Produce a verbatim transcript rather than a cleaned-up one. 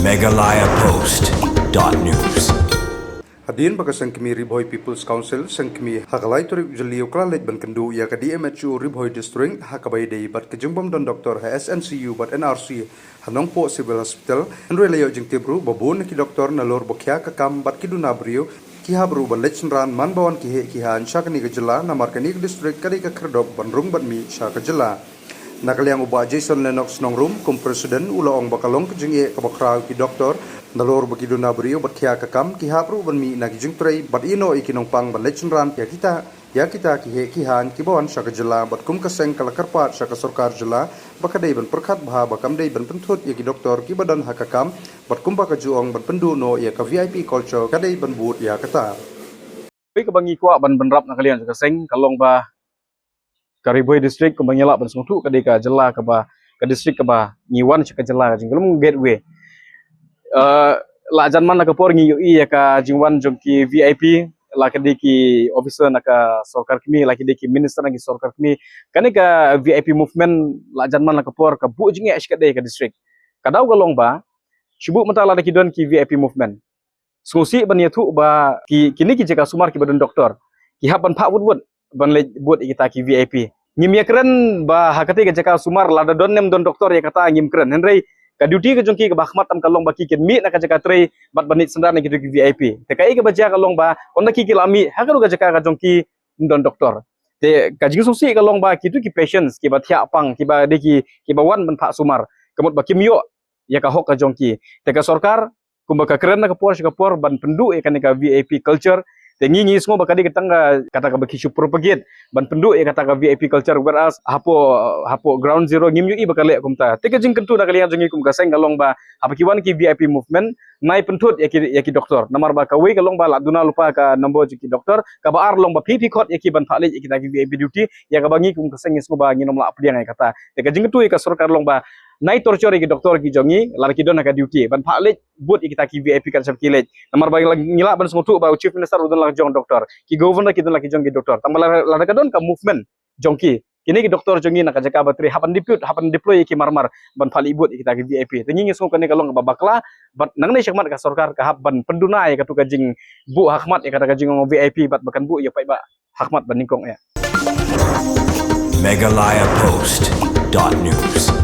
Meghalaya Post dot news. Hadien ba ka Seng Kmie Ri Bhoi People's Council, Seng Kmie, ha ka lai tarik Jylliew ka la leit ban kynduh ïa ka D M H O Ri Bhoi District ha kaba ïadei bad ka jingbym don doktor ha S N C U bad N R C ha Nongpoh Civil Hospital, hynrei la ïoh jingtip ruh ba bun na ki doktor nalor ba khia ka kam bad ki duna briew ki hap ruh ban leit shynrang man ba wan ki heh ki haiñ sha kane ka jylla, namar kane ka district ka dei ka khyrdop ban rung ban mih sha ka jylla. Na ka liang u Bah Jason Lennox Nongrum, kum president, u la ong ba ka long ka jingeh kaba khraw ïa ki doktor nalor ba ki duna briew bad khia ka kam ki hap ruh ban mih na ki jingtrei bad ïehnoh ïa ki nongpang ban leit shynrang ïa kita, ïa kita ki heh ki haiñ kiba wan sha ka jylla, bad kum ka seng ka la kyrpad sha ka sorkar jylla ba ka dei ban pyrkhat bha ba kam dei ban pynthut ïa ki doktor kiba don ha ka kam, bad kumba ka ju ong, ban pynduh noh ïa ka V I P culture, ka dei ban bud ïa kata. Kaba ngi kwah ban bynrap na ka liang jong ka seng ka long ba ka Ri Bhoi District, kumba ngi lah ban sngewthuh, ka dei ka jylla kaba, ka district kaba ngi wan sha ka jylla ka jong ka long gateway. Eh, la jan man la ka por ngi ïohi ïa ka jingwan jong ki V I P, la ka dei ki officer na ka sorkar kmie, la ka dei ki minister na ki sorkar kmie. Kane ka V I P movement la jan man la ka por ka buh jingeh shikatdei ka district. Ka daw ka long ba shu buh mynta lada ki don ki V I P movement, sngewsih ban ïathuh ba ki, kine ki jaka sumar kiba don doktor ki hap ban phah wut wut ban leit bud ïa kita ki V I P. Ngim ïakren ba ha katei ka jaka sumar lada don ne ym don doktor, ïa kata ngim kren. Hynrei ka duty ka jong ki kaba khmat tam ka long ba ki kin mih na ka jaka trei bad ban leit shynrang na kitu ki V I P. Te kaei kaba jia ka long ba ynda ki, ki la mih ha katu ka jaka ka jong ki ym don doktor. Te ka jingsngewsih ka long ba kitu ki patients kiba thiah pang, kiba dei ki, kiba wan ban phah sumar, ka mut ba kim ïoh ïa ka hok ka jong ki. Te ka sorkar kumba ka kren na ka por sha ka por ban pynduh ïa kane ka V I P culture. Te ngi, ngi sngew ba ka dei ka tang ka, kata kaba ki shu propagate ban pynduh ïa kata ka V I P culture, whereas hapoh, hapoh ground zero ngim ïohi ba ka leh kumta. Te ka jingkyntu na ka liang jong ngi kum ka seng ka long ba haba ki wan ki V I P movement, nai pynthut ïa ki, ïa ki doktor. Namar ba kawei ka long ba la duna lypa ka number jong ki doktor, kaba ar long ba phi, phi khot ïa ki ban phah leit ïa kita ki V I P duty, ïa kaba ngi kum ka seng ngi sngew ba ngin ym lah pdiang ïa kata. Te ka jingkyntu ïa ka sorkar long ba nai torchor ïa ki doktor ki jong ngi lada ki don ha ka duty ban phah leit bud ïa kita ki V I P kat shaba ki leit. Namar ba ngi lah ban sngewthuh ba u Chief Minister u don la ka jong doktor, ki governor ki don la ki jong ki doktor. Tang ba lada, lada ka don ka movement jong ki, kine ki doktor jong ngi na ka jaka ba trei hap ban deploy, hap ban deploy ïa ki marmar ban phah leit bud ïa kita ki V I P. Te ngi, ngi sngew kane ka long kaba bakla, bad nangne shakhmat ka sorkar ka hap ban pynduna ïa katu ka jingbuh hakhmat ïa kata ka jingong V I P bad ba kan buh ïa paidbah hakhmat ba nyngkong ïa. Meghalaya Post dot news.